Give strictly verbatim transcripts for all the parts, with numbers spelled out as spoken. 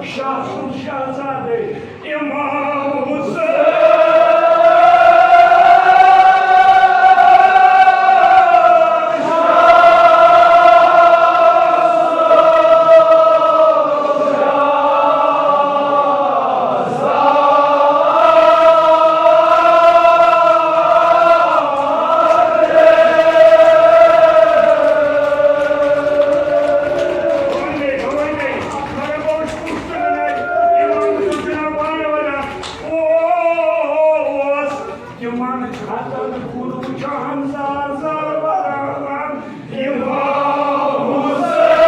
شاہ سُنٛد شہزادے امام حسین۔ تِمن چھَکن کُن وٕچھان زار زار ودان۔ امام حسین۔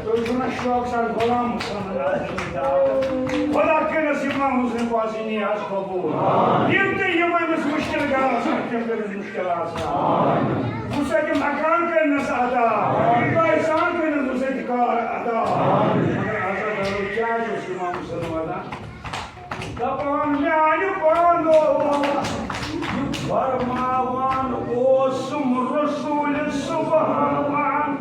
تُہۍ چھِو نہ شوق سان غلام مسلمان۔ خدا کٔرِنَس یِمن ہٕنٛز نمازِ نیاز قبول۔ یِم تہِ یِم أمِس مُشکِل گَرَس منٛز تِم کٔرِنَس مُشکِل آسان۔ وُسعتِ مکان کٔرِنَس عطا۔ پایسان کٔرِنَس وُسعتِ کار عطا۔ مگر عزت دارو کیٛازِ اوس یِمن مسلمان وَنان؟ دپان میانہِ پانو، یہِ فرماوان اوسُم رسول سبحان۔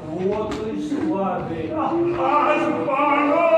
ووتُے سُہ وعدے آز پانو۔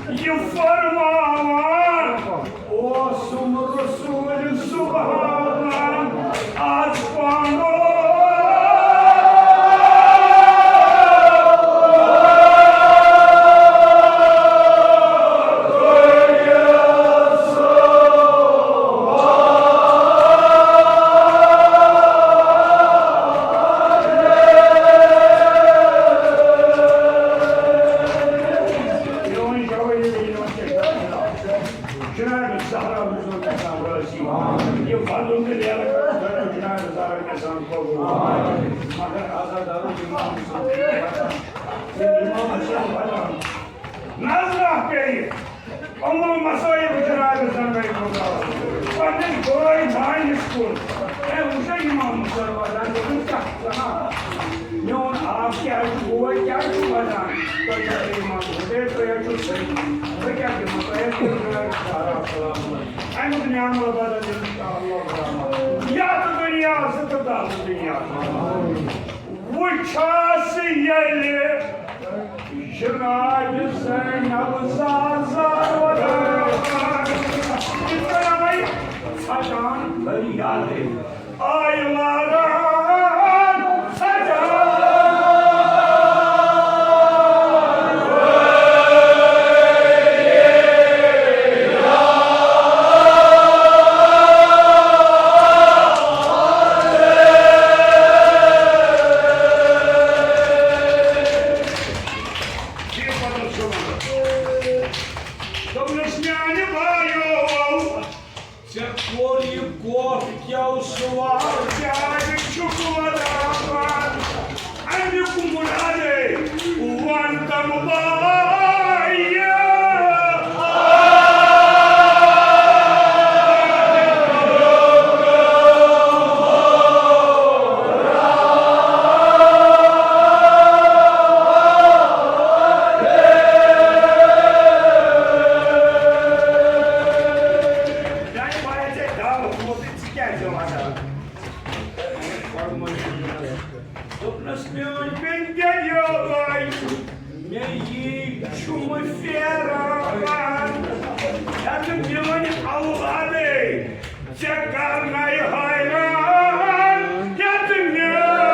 یہِ فرماوان اوسُم رسول سبحان آز پانو۔ جناب زہرا حضور گژھان رٲضی۔ یہِ وَنُن تہٕ نیرٕ جناب زہرا گژھان قبول۔ مگر عزت دارو، امام حسین، امام حسین وَنان، نظرہ پیٚیہِ یِمو مصائب جناب زہرا خۄدا پننِس بٲے ماینِس کُن۔ اے وٕچھو امام حسین وَنان، دوٚپُن، کیٛاہ ژٕ وَنان؟ میون آپ کیٛازِ چھُ، بوے کیٛازِ چھُ وَنان؟ تۄہہِ کیٛاہ چھُ یِوان؟ دوٚپُن، ہے، تُہۍ حظ چھُو صحیح۔ بہٕ کیٛاہ دِمہٕ تۄہہِ؟ حظ دِمہٕ نٲوِتھ شراب شراب۔ اَمیُک نعمت بدل اِنشاءاللہ برابر۔ یَتھ دُنیاہَس تہٕ تَتھ دُنیاہَس۔ وٕچھس ییٚلہِ جناب زینب زار زار وَدان۔ یِتھ کٔنۍ آیہِ ژھٹان فریادے۔ آیہِ واران سجان۔ دوٚپنَس، میانہِ بایو، ژےٚ کوٚر یہِ کوٹھ کیو سوار پیارِ یتھ میٲنۍ اولادے، ژےٚ کرنَے حیران یتھ میٲنۍ۔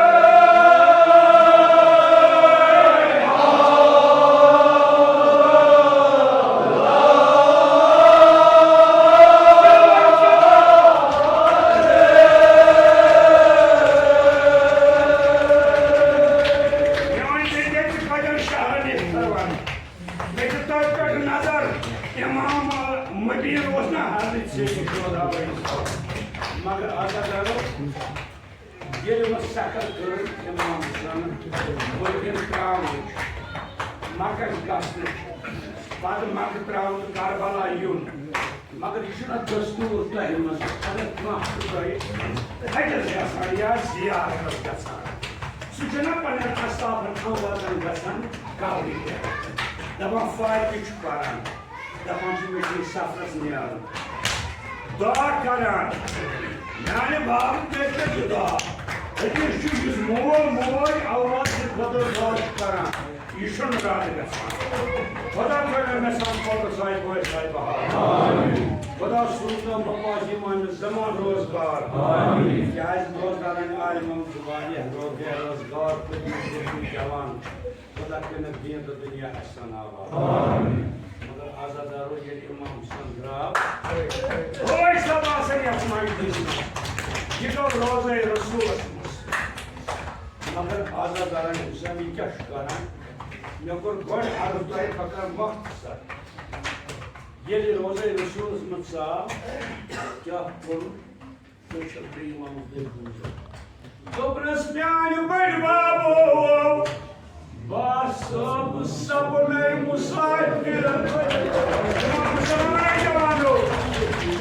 میٲنۍ بیٚنہِ، ژٕ کتٮ۪ن شہرن یتھ کران؟ مےٚ چھِ تۄہہِ پٮ۪ٹھ نظر، امام مبین اوس نہ حضرت سید شہدا علیہ السلام۔ مگر عزت کرو، ییٚلہِ وۄنۍ سخت کٔر امام حسینن، مبین ترٛاونٕچ، مکہ گژھنٕچ، پتہٕ مکہ ترٛاوُن، کربلا یُن، مگر یہِ چھُنہ دستوٗر تۄہہِ منٛز، اگر کانٛہہ چھُ تۄہہِ حجس گژھان یا زیارتس گژھان، سُہ چھُنہ پننٮ۪ن اصحابن امواتن گژھان قبرِ پٮ۪ٹھ، دپان فاتحہ چھُ پران، دپان چھُ مےٚ چھُ یہِ سفرس نیرُن، دعا کران، میانہِ باپتھ کٔرۍ تو یہِ دعا۔ أمِس چھُ یُس مول موج اولاد سٕنٛدِ خٲطرٕ دعا چھُ کران، یہِ چھُنہٕ رد گژھان۔ خدا کٔرِنۍ مےٚ سان پوٚتُس ساے بٲے ساے بہار۔ خدا سوٗزنو مقاصد میانہِ زمان روزگار۔ کیازِ روزدارن عالمن چھُ واریاہ رو-، بے روزگار تہٕ یِم جوان چھِ۔ خدا کٔرِنۍ دیٖن تہٕ دُنیا احسان آباد۔ مگر عزادارو، ییٚلہِ امام حسین درٛاو، ٲٹھ سب آسن یتھ مجلسس منٛز۔ یہِ گوٚو روزے رسولس منٛز۔ مگر عزادارن حسین، یہِ کیٛاہ چھُ کران؟ مےٚ کوٚر گۄڈٕ عرض تۄہہِ، بہٕ کرٕ مختصر۔ ییٚلہِ روزے رسولس منٛز ژاو، کیٛاہ کوٚرُن؟ تہٕ چھُ بیٚیہِ امامس دٔسۍ بوٗزِتھ۔ دوٚپنس، میانہِ بٔڈۍ بابو، بہٕ ہسا سپُدے مُسافِر۔ امام حسین وَنان، جوانو،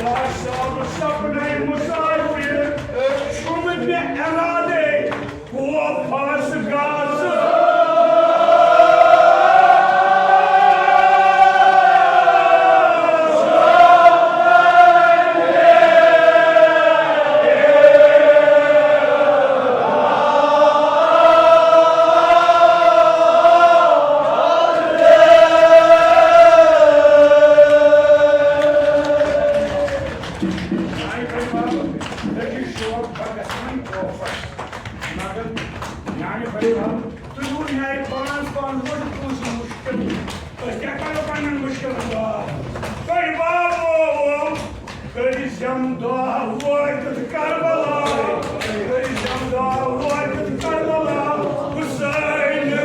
بہٕ ہسا سپُدے مُسافِر۔ چھُنہٕ مےٚ ارادے کوفس گژھُن۔ مگر میانہِ بڑِ بب، تُہۍ ؤنِو مےٚ پانس پانس وۄنۍ کٲنٛسہِ مُشکِل۔ أسۍ کیٛاہ کرو پننٮ۪ن مُشکِلن باو؟ بڑِ بابو، کٔرۍ زٮ۪م دۄہ وٲتِتھ کربلا، کٔرۍ زٮ۪م دۄہ وٲتِتھ کربلا، حسین۔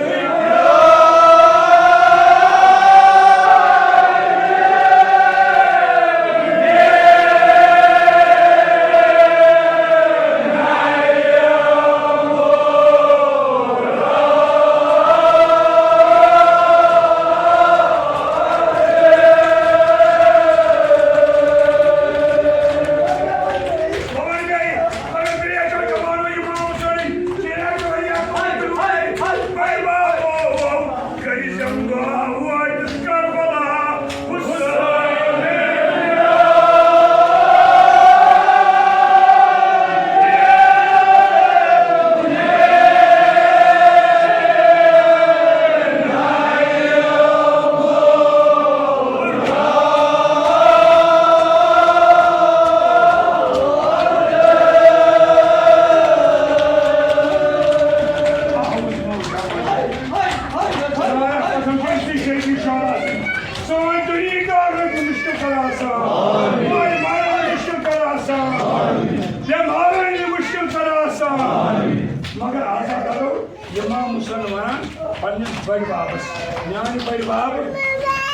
سٲنۍ طریٖقہٕ کار رٔٹِو مُشکِل کَران آسان۔ مٲلۍ مارَن مُشکِل کَران آسان۔ بیمارَن یہِ مُشکِل کَران آسان۔ مگر آزا کَرو امام حسین وَنان پنٛنِس بٔڈۍ بابَس، میٛانہِ بٔڈۍ بابہٕ،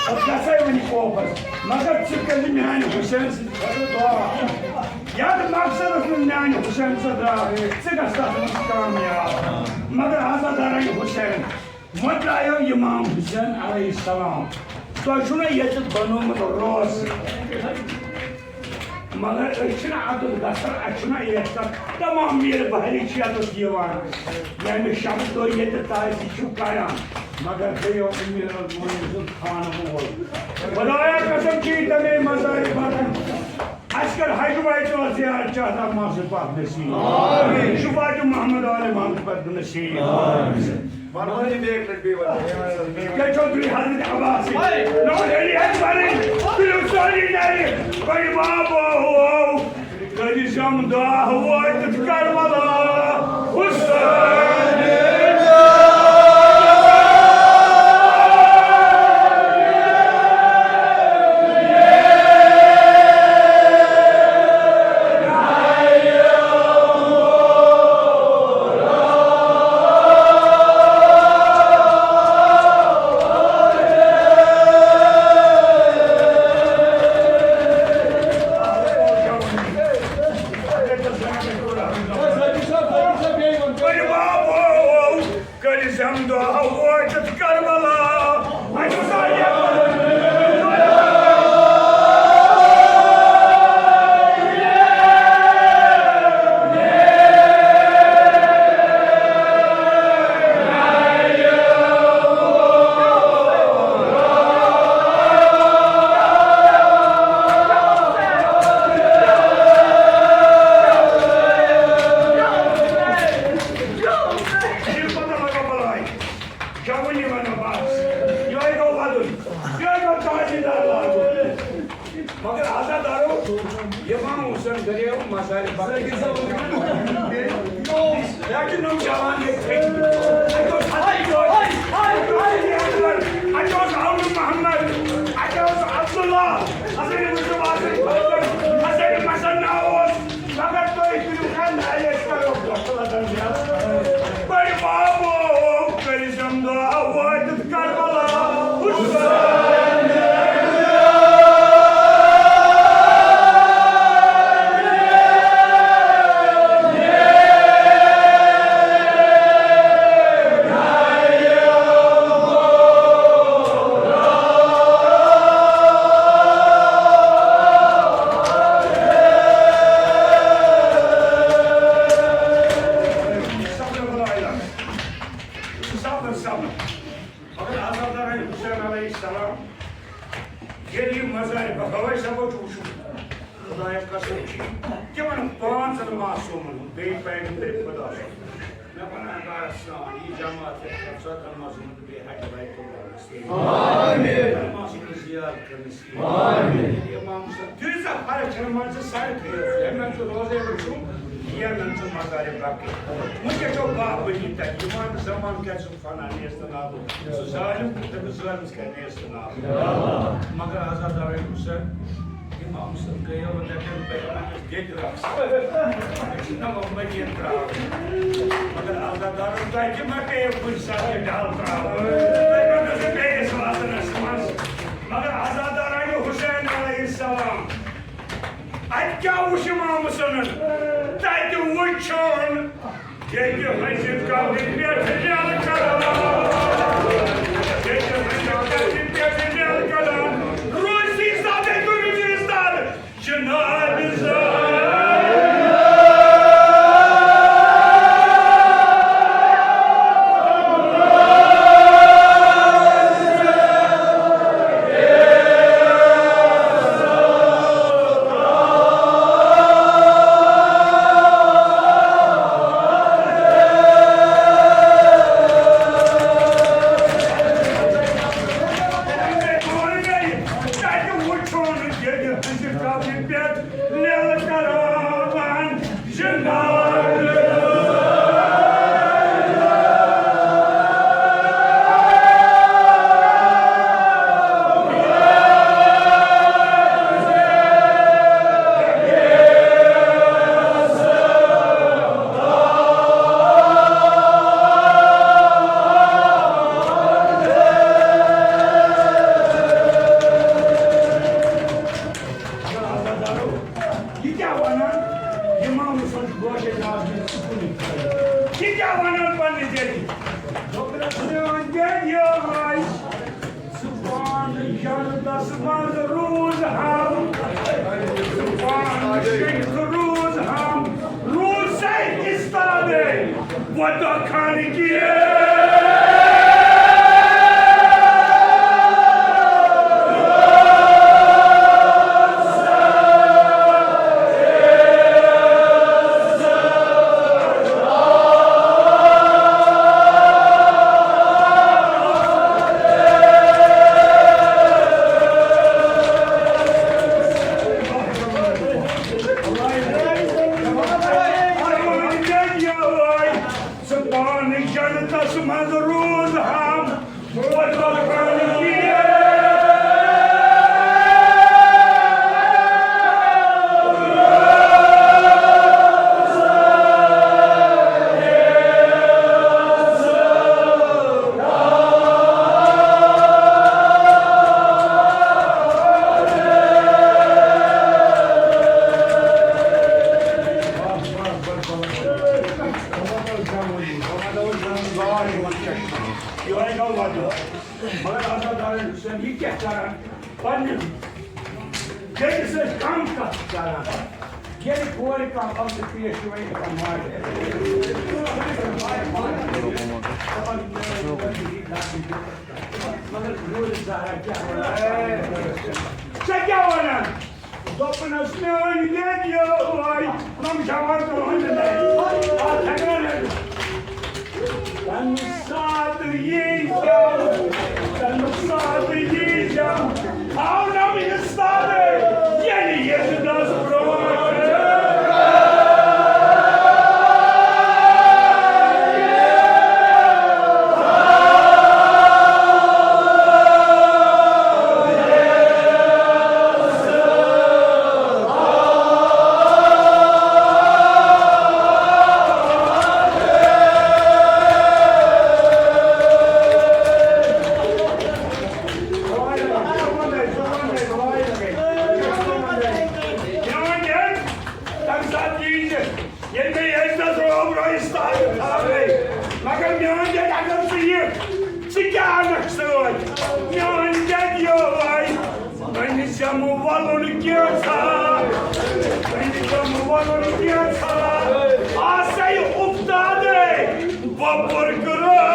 أسۍ گژھے وۄنۍ کوفَس، مگر ژٕ کٔرۍ زِ میٛانہِ حسین سٕنٛدِ خٲطرٕ دُعا۔ یَتھ مقصدَس منٛز میٛانہِ حسین ژٕ درٛاو، ژٕ گژھ تَتھ منٛز کامیاب۔ مگر آزا دَرَے حسین، وۄنۍ درٛایو امام حسین علیہ السلام۔ تۄہہِ چھُو نہ ییٚتہِ بنومُت روز؟ مگر أسۍ چھِنہٕ اَتَتھ گژھان، اَسہِ چھُنہ یَتھ کَتھ تمام میٖر بحری چھِ یَتَتھ یِوان۔ ییٚمہِ شبہٕ تُہۍ ییٚتہِ تازِ چھِو کَران، مگر بیٚیہِ اوس میٖر المومنین سُنٛد خانہٕ مول۔ خدایا قسم چھِ تَمے مزارِ پَتہٕ۔ اَسہِ کٔر حج وَتہِ زیارت چاہتا ماسہٕ پَتھ نصیٖب۔ شفاعت محمد آل محمد پَتھ نصیٖب۔ مرحبا جی، بیگ لٹ بیگ۔ کیا چھو تُہۍ حضرت عباس؟ نو علی اکبر، تُلِو سٲری نرِ، بڑِ بابو، کٔرِو زم دۄہ وٲتِتھ کربلا حسین۔ کٔرۍ زم دۄہ وٲتِتھ کربلا۔ جوٲنی ونو بس، یہے گوٚو ودُن، یہے گوٚو تاجدار لاگُن۔ مگر عزادارو، امام حسین دریو مزارِ بقیع۔ یا کہ نوجوان ییٚتہِ تھٔکۍ۔ اتہِ اوس حسن، اتہِ اوس عون محمد، اتہِ اوس عبداللہ، حسن مصطفیٰ سٕنٛدۍ حسن، حسن مثنیٰ اوس۔ مگر تُہۍ کٔرِو کانٛہہ نالیج کرو گۄٹہٕ لگن زیادٕ۔ بڑِ بابو، کٔرۍ زم دۄہ وٲتِتھ کربلا حسین۔ صبر، صبر۔ مگر عزادار حسین علیہ السلام، ییٚلہِ یہِ مزارِ بقیع، وۄنۍ سا گوٚو چھُ وٕچھُن، خدایَس قسم چھِ، تِمن پانٛژن معصومن ہُنٛد، بیٚیہِ پیغمبر خدا سُنٛد۔ مےٚ وَنان، اَکار سان، یہِ جماعت یَتھ ژۄدہَن معصومن تہٕ بیٚیہِ حج بیت اللہ نصیب۔ آمین۔ معصومن زیارت کٔرمٕژ۔ آمین۔ امام صٲب، تیٖژاہ فرق چھنہٕ مان ژٕ سڑکہِ یٲژ۔ ییٚلہِ مےٚ ژٕ روزے وٕچھُم، یہِ نہٕ ژٕ مزارِ بقیع۔ وٕنکیٚس چھو باہ ؤری تَتہِ۔ یِوان زمان کیٛاہ چھُ فنا نیست نابود۔ سُہ ظالم تہٕ تٔمِس ظٲلمَس کیٛاہ نیست نابود۔ مگر عزادار حسین، امام صٲب گٔیو نہٕ دَپان، بہٕ ہٮ۪کہٕ نہٕ ییٚتہِ رَس۔ مےٚ چھُ نومبر ییٚتہِ ترٛاوُن۔ مگر عزادارو، تۄہہِ تہِ ما پیٚیو کُنہِ ساتہٕ یہِ ڈَل ترٛاوُن؟ تۄہہِ ما گٔژھِو بیٚیِس وطنَس منٛز؟ مگر عزادارانہِ حسین علیہ السلام، اَتہِ کیٛاہ وُچھ امام حسنن؟ تَتہِ وُچھُن ییٚتہِ حضرت کعبہِ پٮ۪ٹھ نیل کران۔ ییٚتہِ حضرت کعبہِ پٮ۪ٹھ نیل کران۔ روزی زادے تُہٕنٛدِ زاد جناب زاد۔ یہِ کیٛاہ وَنان؟ امام حسن چھُ گوشے ناز دِنہٕ سکوٗلٕے۔ یہِ کیٛاہ وَنان پننہِ دِلہِ؟ دوٚپنَس، میٛٲنۍ دِل یہِ آسہِ، ژٕ پانہٕ جنتَس منٛز روٗز ہم، ژٕ پانہٕ شیخ روٗز ہم، روٗز سَے استادے۔ وَتَکھ کھَن کِیَے۔ کران، پننہِ بیٚکہِ سۭتۍ کم کتھ کران۔ ییٚلہِ کورِ کانٛہہ عقد پیش چھُ، وۄنۍ دپان ماجہِ، دپان، مگر نوٗرِ زہرا کیٛاہ وَنان؟ ژےٚ کیٛاہ وَنان؟ دوٚپنَس، میٛٲنۍ بیٚنہِ یٲے، نۄم جوان تُہُنٛد نَے۔ اَتھ ہٮ۪کان تَمہِ ساتہٕ یی جان، تَمہِ ساتہٕ یی جان، تھاونم اِستادے، ییٚلہِ ییٚتہِ دَس برونٛٹھ۔ میون دین، تَمہِ ساتہٕ یی ژےٚ، ییٚلہِ مےٚ ییٚتہِ نَس روب رویِس تاج تھاونے، مگر میون دین، اگر ژٕ یِکھ، ژٕ کیٛاہ اَنَکھ سۭتۍ؟ میون دین یوے، وۄنۍ زٮ۪مہٕ وَلُن کینٛژھا، وۄنۍ زٮ۪مہٕ وَلُن کینٛژھا، آسَے اُفتادے۔ وۄپُر گرٛاس۔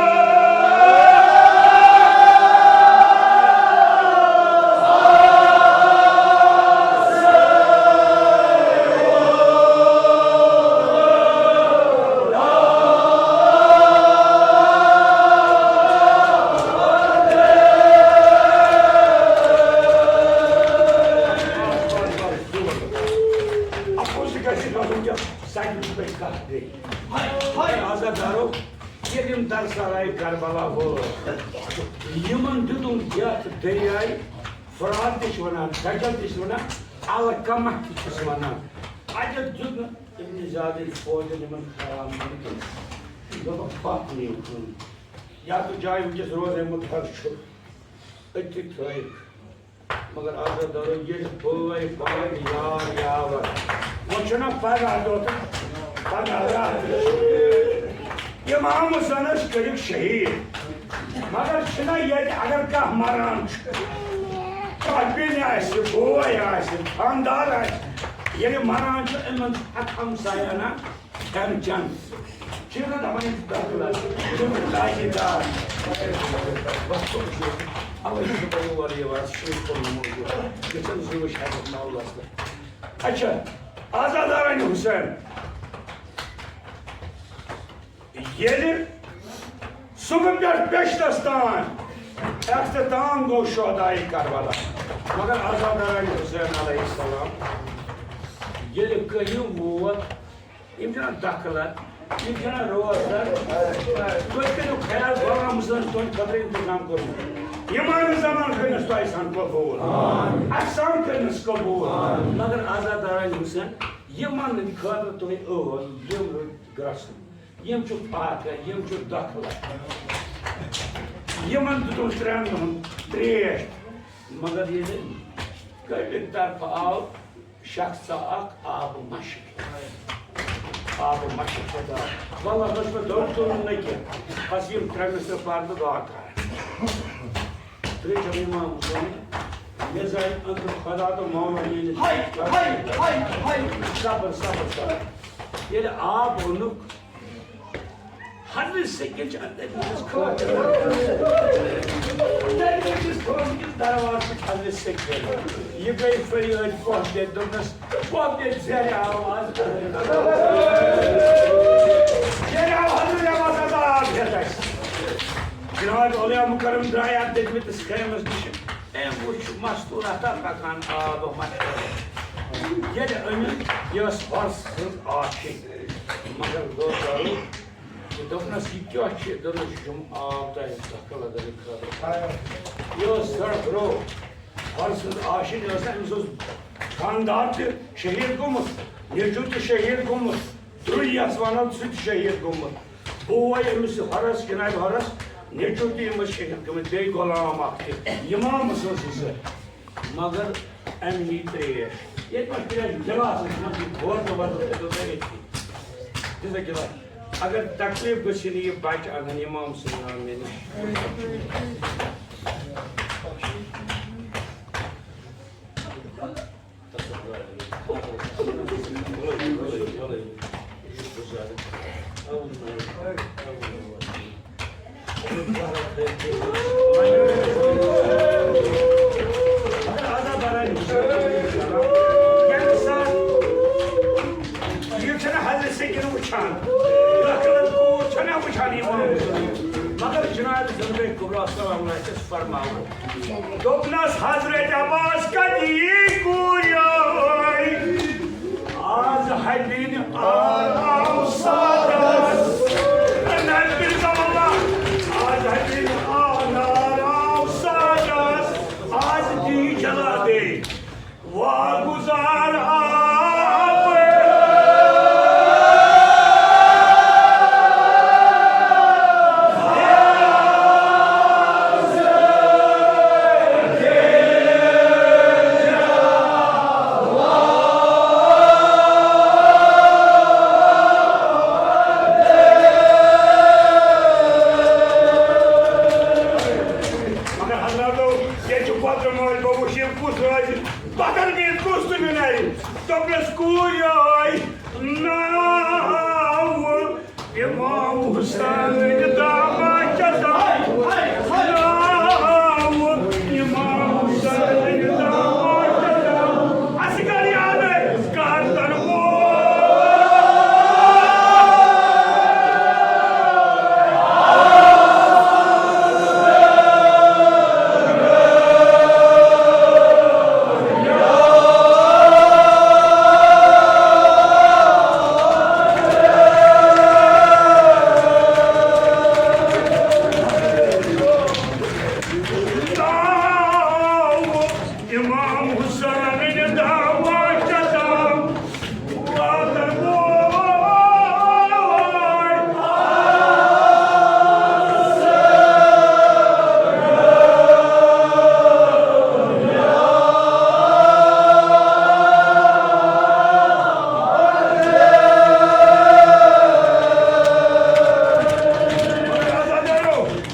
اَپُز گژھِ گژھُن کیٛاہ؟ سَتہِ بَجہِ کَتھ گٔے۔ ہاے، ہاے، عزت دارو، ییٚلہِ یِم درسالارِ کربلا وٲتۍ، یِمن دیُتُن یتھ دٔریاے فرات تہِ چھِ ونان، دجل تہِ چھِ ونان، علقمہ تہِ چھِس ونان۔ اَتٮ۪تھ دیُت نہٕ ابن زیادٕنۍ فوجن یِمن خراب منٛز کینٛہہ۔ دوٚپُکھ، پتھ نِیِو کُن۔ یتھ جایہِ وٕنکیٚس روزے مُتحر چھُ، أتھی تھٲیِکھ۔ مگر عزت دارو، ییٚلہِ بٲے بارٕنۍ یار یاور، وۄنۍ چھُنہ پگاہ دۄہ تہٕ پگاہ راتھ۔ امام حسینس کٔرِکھ شہیٖد، مگر چھِنہ ییٚتہِ اگر کانٛہہ مران چھُ، کانٛہہ بیٚنہِ آسہِ، بوے آسہِ، خاندار آسہِ، ییٚلہِ مران چھُ، یِمن چھُ اکھ ہمسایہ انان کھٮ۪ن چٮ۪ن۔ چھِ نہ دَپان یِم چھِ دَکہٕ لَگان، یِم چھِ داجہِ دار۔ بَس، اَوَے چھُس بہٕ یور یِوان، سُے کوٚرمُت موٗجوٗب۔ یہِ چھَنہٕ زٕ وٕچھ ہٮ۪کَتھ ماحولَس منٛز۔ اچھا، عزادارَنہِ حُسین، ییٚلہِ صُبحہٕ پٮ۪ٹھ پیشنَس تام، اختتام گوٚو شہدائے کربلا، مگر عزادارَنہِ حُسین علیہ السلام ییٚلہِ کٔہِم ووت، یِم چھِنہ دخلت، یِم چھِنہ روزدر۔ تُہۍ کٔرِو خیال، غلام حسین تُہنٛدِ خٲطرٕ انتظام کوٚرمُت۔ یِم اہل زمان کٔرنَس تۄہہِ سان قبوٗل۔ احسان کٔرنَس قبوٗل۔ مگر عزادارَن حُسین، یِمن ہٕنٛدِ خٲطرٕ تُہۍ ٲو، یِم روٗدۍ گرٛسہٕ، یِم چھِ فاقہٕ، یِم چھِ دخلت۔ یِمن دیُتُن ترٛٮ۪ن دۄہن ترٛیش۔ مگر ییٚلہِ کٔمِک طرفہٕ آو، شخص اکھ آبہٕ مشک۔ آبہٕ مشک پٮ۪ٹھ آو۔ واللہ بس مےٚ دوٚپ تُلُن نہٕ کینٛہہ۔ بس یِم ترٛےٚ مِصرٕ پَرٕ بہٕ دعا کَرٕ۔ ترٛیٚیہِ چھَم اِمام حُسین، مےٚ زانہِ أنٛدرٕ خۄدا تہٕ مولا میٛٲنِس۔ ہاے، ہاے، ہاے، ہاے۔ صبر، صبر، صبر۔ ییٚلہِ آب اوٚنُکھ، حضرت سکین چھِ اَتھ تٔتھۍ منٛز کھوژان۔ تٔتھۍ منٛز چھِس کھوژان کِس دروازٕ پٮ۪ٹھ حضرت سکین۔ یہِ گٔے فریٲدۍ پۄپھ بیٚنہِ، دوٚپنَس، پۄپھ بیٚنہِ زیرِ آواز۔ زیرِ آواز، حضرت عباس عذاب ہٮ۪تھ اَسہِ۔ جناب اولیاء مُکرم درٛاے اَتھ دٔتمِتِس خیمَس نِش۔ أمۍ وُچھ مستوٗر اَتھا پَکان آب مَشکَر۔ ییٚلہِ أمِس یہِ ٲس ہۄرٕ سٕنٛز عاشق، مگر دوستو، یہِ دوٚپنَس، "یہِ کیٛاہ چھُ؟" دوٚپنَس، "یہِ چھُم آب تۄہہِ دَکہٕ لَگنہٕ خٲطرٕ۔" یہِ اوس سڑک رو۔ ہۄرٕ سٕنٛز عاشق ٲس نہ، أمِس اوس خانٛدار تہِ شہیٖد گوٚمُت، نیٚچوٗ تہِ شہیٖد گوٚمُت، درٛے یَس وَنو سُہ تہِ شہیٖد گوٚمُت۔ بوے أمِس ہۄرَس، جناب ہۄرَس، نیٚچوٗ تہِ أمِس شہیٖد گٔمٕتۍ، بیٚیہِ غلام اَکھ تہِ۔ اِمامَس ٲس یہِ سۭتۍ۔ مگر أمۍ نی ترٛیش۔ ییٚتہِ ما چھُ ترٛیش گِلاسَس منٛز، یہِ بوتلہٕ ووتلہٕ تھٲیزیو تُہۍ أتھی۔ دِژا گِلاس۔ اگر تکلیٖف گژھِ نہٕ یہِ بَچہٕ اَنُن اِمام سُنٛد ناو مےٚ نِش۔ یہِ چھَنہٕ حضرت سکیٖنہ وٕچھان، داخلن کوٗر چھَنہٕ وٕچھان یِوان، مگر جناب ذنبِ کبریٰ سلام علیہ چھَس فرماوان۔ دوٚپنَس، حضرت عباس کَتہِ یی کوٗر یِہوٚے؟ آز ہَبِنۍ آر آو سادَس۔ نبی صلی اللہ، آز ہَبِنۍ آر آو سادَس۔ آز دی جلا دے۔ واگُزار آو۔ مگر حضراتو، ییٚتہِ چھُ پتہٕ مٲلۍ بوٚبُش، یہِ کُس روزِ؟ پتہٕ مےٚ کُس تہٕ مےٚ نَرِ؟ دوٚپنَس، کوٗرِ آے ناو امام حسین دامہ چتم۔ ناو امام حسین دامہ چتم۔ اصغر یادے کر تن وول۔ امام حسین دعویٰ چتم۔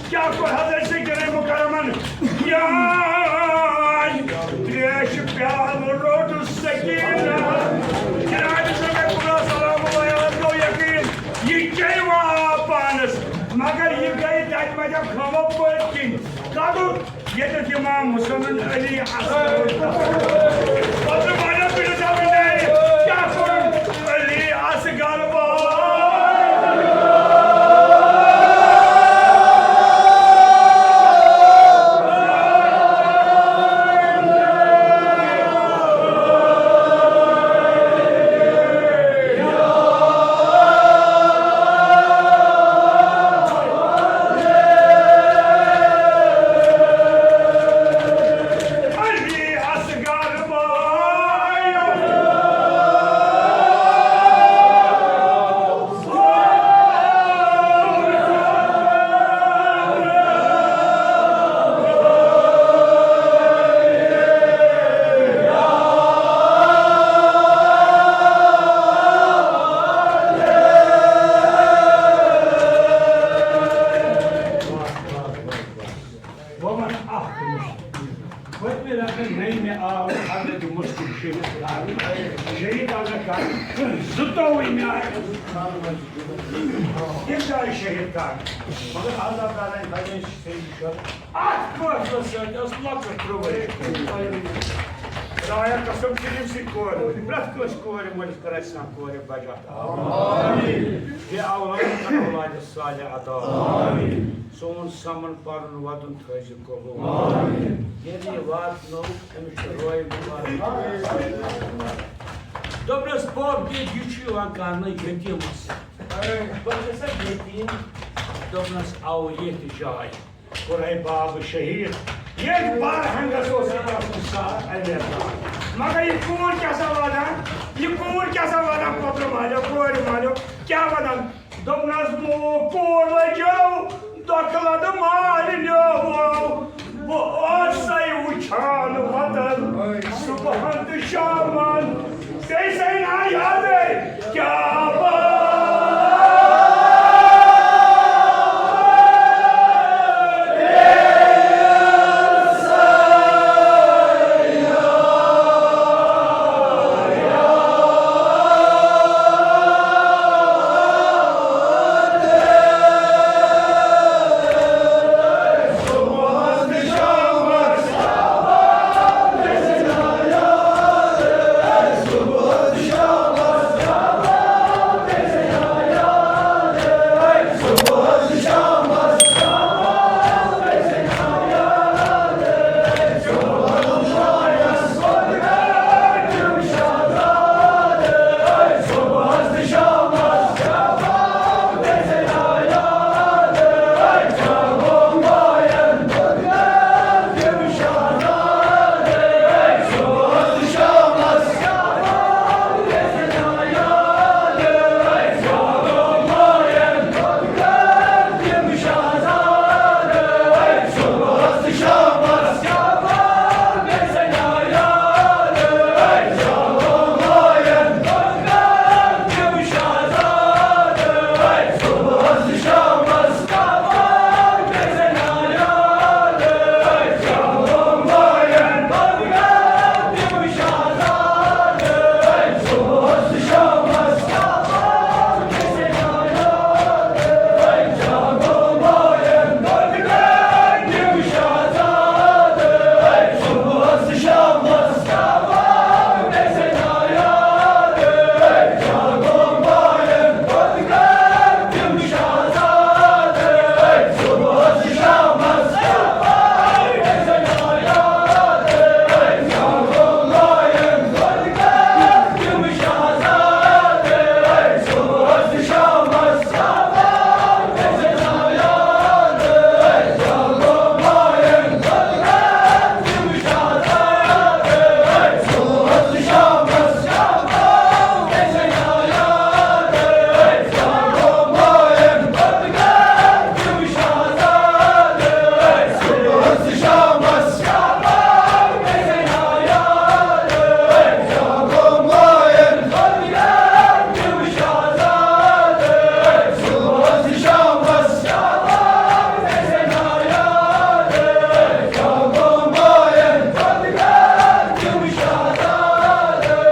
کیٛاہ کوٚر حضرت سکینہ مکرمن؟ یاد تریشہِ پیالہٕ روٚٹ سکینہ۔ جناب سید قبلہ سلام اللہ علیہ گوٚو یقین، یہِ چیٚیہِ وۄنۍ آب پانس، مگر یہِ گٔیہِ تتہِ وجہ خٲمو پٔتۍ کِنۍ۔ کتُر ییٚتٮ۪تھ امام حسن علی اصغر۔ پتہٕ بنیو تٔمِس اَمہِ نارِ، کیٛاہ کوٚرُن علی اصغر بھاے؟ علی اصغر بھائی۔ وۄنۍ وَن اَکھ کَتھ۔ پٔتمہِ رٮ۪تہٕ نَیہِ مےٚ آو حضرت مُسلِم شہیٖد کَرنہٕ۔ شہیٖد اگر کَرنہٕ زٕتووُہ مےٚ آیہِ۔ تِم تہِ آیہِ شہیٖد کَرنہٕ۔ مگر اللہ تعالیٰ ہَن تھٲوِن صحیح شرط۔ اَتھ فٲصلَس سۭتۍ ٲس لۄکٕٹ ترٛوٚو ؤرِش کورِ۔ خدایا قسم چھِ یِم سٕنٛدۍ کورِ مٲلۍ۔ پرٛٮ۪تھ کٲنٛسہِ کورِ مٲلِس کَر اَسہِ سانہِ کورِ بَچہٕ عطا۔ بیٚیہِ اولاد کَر اولادِ صالح عطا۔ سون سَمُن پَرُن وَدُن تھٲوزِ قبوٗل۔ ییٚلہِ یہِ واتنوو أمِس چھُ روے مُبارک۔ دوٚپنَس، پوٚپ، یہِ چھُ یِوان کَرنہٕ یتیٖمَس۔ بہٕ چھُس سا یتیٖم۔ دوٚپنَس، اَوٕ ییٚتہِ جاے۔ کوٚرہے باب شہیٖد۔ ییٚتہِ بارہنگس اوس یہِ گژھُن ساتھ اَمہِ دۄہ۔ مگر یہِ کوٗر کیٛاہ سا وَنان؟ یہِ کوٗر کیٛاہ سا وَنان؟ پوٚتُر مالیو، کورِ مالیو کیٛاہ وَنان؟ دوٚپنَس، مو کوٗر لٔجیو دۄکھٕ لَدٕ مالِنیو۔ بہٕ ٲسَے وٕچھان وطن صُبحن تہٕ شامن۔ بیٚیہِ سَے نا یادَے کیٛاہ